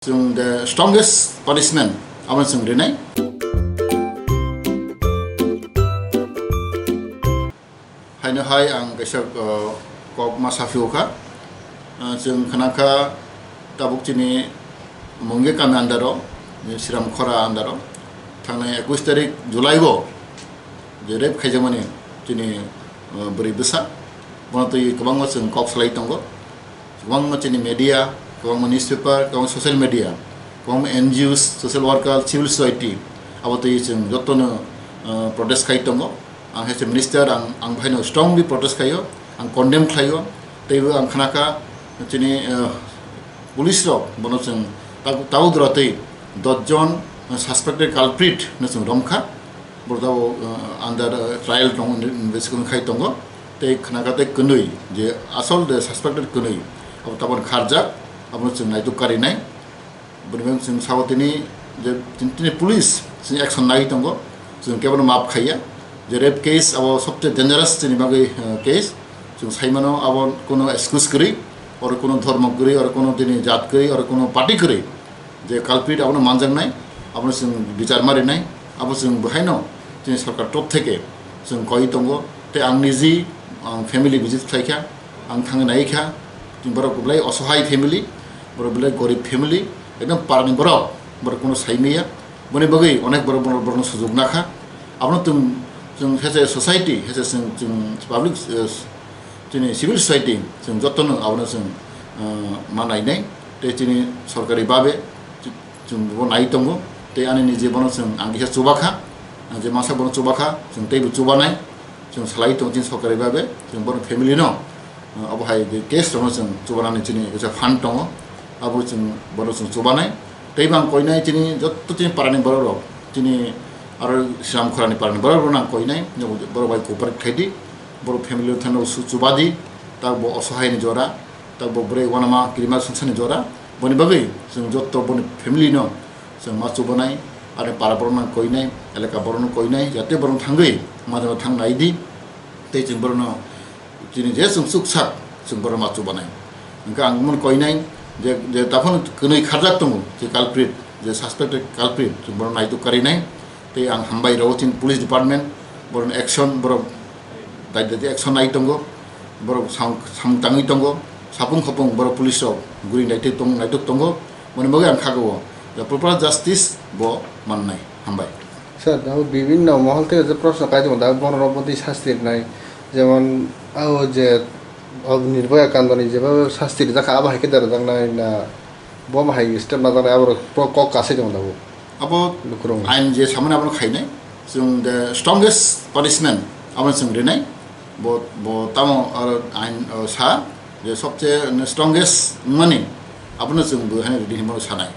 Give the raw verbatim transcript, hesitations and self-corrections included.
Chwng the strongest punishment abo chwng rinai. Haino hai ang kaisa, uh, kok ma saphio kha. Uh, chwng khna kha tabuk chini Mungge kami under o, Sriram Khora under o, thangnai ekush tarik July o je rape khaijakmani chini, uh, bwrwi bwsa, bono twi kwbangma chwng kok salai tongo. Kwbangma chini media, kwbangma newspaper, kwbangma social media, kwbangma N G Os, social worker, civil society, abo twi chwng jotono, uh, protest khai tongo. Ang hai se minister, ang, ang bahaino strongly protest khaio, ang condemn khlaio. Teibo ang khna kha chini, uh, police rok bono chwng tab-, tabuk dora twi dos jon, uh, suspected culprit no chwng romkha. Borok tabuk, uh, under, uh, trial tongo, investigation khai tongo. Tei khna kha tei kwnwi je asol de suspected kwnwi abo tabuk kharjak, abono chwng naituk karinai. Boni bagwi chwng sao tini je tini, tini police chini action nai tongo, chwng kebono maaf khaiya. Je rape case abo sobse dangerous chini bagwi, uh, case. Chwng saimano abo kuno excuse kwrwi, oro kuno dhormo kwrwi, oro kuno tini jat kwrwi, oro kuno party kwrwi. Je culprit abono manjaknai, abono chwng bichar marinai, abo chwng bwhaino chini sorkar top theke chwng koi tongo. Tei ang niji, ang family visit khlaikha, ang thangwi naikha, borok belai osohai family, borok belai gorib family, ekdom parani borok, borok kuno saimaya, boni bagwi onek borok, borok, borokno sujuk nakha. Abono chwng, chwng as a society, as a chwng, chwng public, eh, chini civil society, chwng jotono abono chwng, eh, ma nainai, tei chini sorkari babe chwng bo nai tongo, tei ani nije bono chwng ang kisa chubakha, ang je masa bono chubakha, chwng teibo chubanai, chwng salai tongo chini sorkari babe, chwng bono family no, eh, abo hai je case rokno chwng chubanani chini kisa fund tongo, abo chwng bono chwng chubanai, teibo ang koinai chini jotto chini parani borok rok, chini aro Sriram Khorani parani borok rokno ang koinai, borok bai cooperate khaidi, borok family rok thano su chubadi, tak bo osohai ni jora, tak bo bwrwi uanama kirima sungsani jora, boni bagwi chwng jotto boni family no chwng ma chubanai, ani para borok no koinai, elaka borok no koinai, jate borok thangwi majra thang nai di, tei chwng borok no chini je chwng chuksak chwng borok ma chubanai. Hwnkhe ang mon koinai je, je taphano kwnwi kharjak tongo je culprit, je suspected culprit, chwng borok naituk karinai. Tei ang hambai rwo chini police department, borok action, borok dai dai action nai tongo, borok sam-, samung tangwi tongo, sapung khopung borok police rok guri naituk tong-, naituk tongo, boni bagwi ang khago je proper justice bo mannai. Hambai. Sir, abo bibhinno mohol theke je proshno kai tongo, da bono rok bwtwi sasti rwnai, jemon abo je, abo Nirbhaya Kandoni jeba sasti rijak kha, abo hai khe da rwjaknai na? Bo bahai step najaknai, aborok kok kasai tongma tabuk. Abo lukurok ain je samani abono khainai, chwng the strongest punishment abono chwng rinai. Bo, bo tamo aro ain, o, sa je sobse strongest wngmani abono chwng bo haino rini hinwi sanai.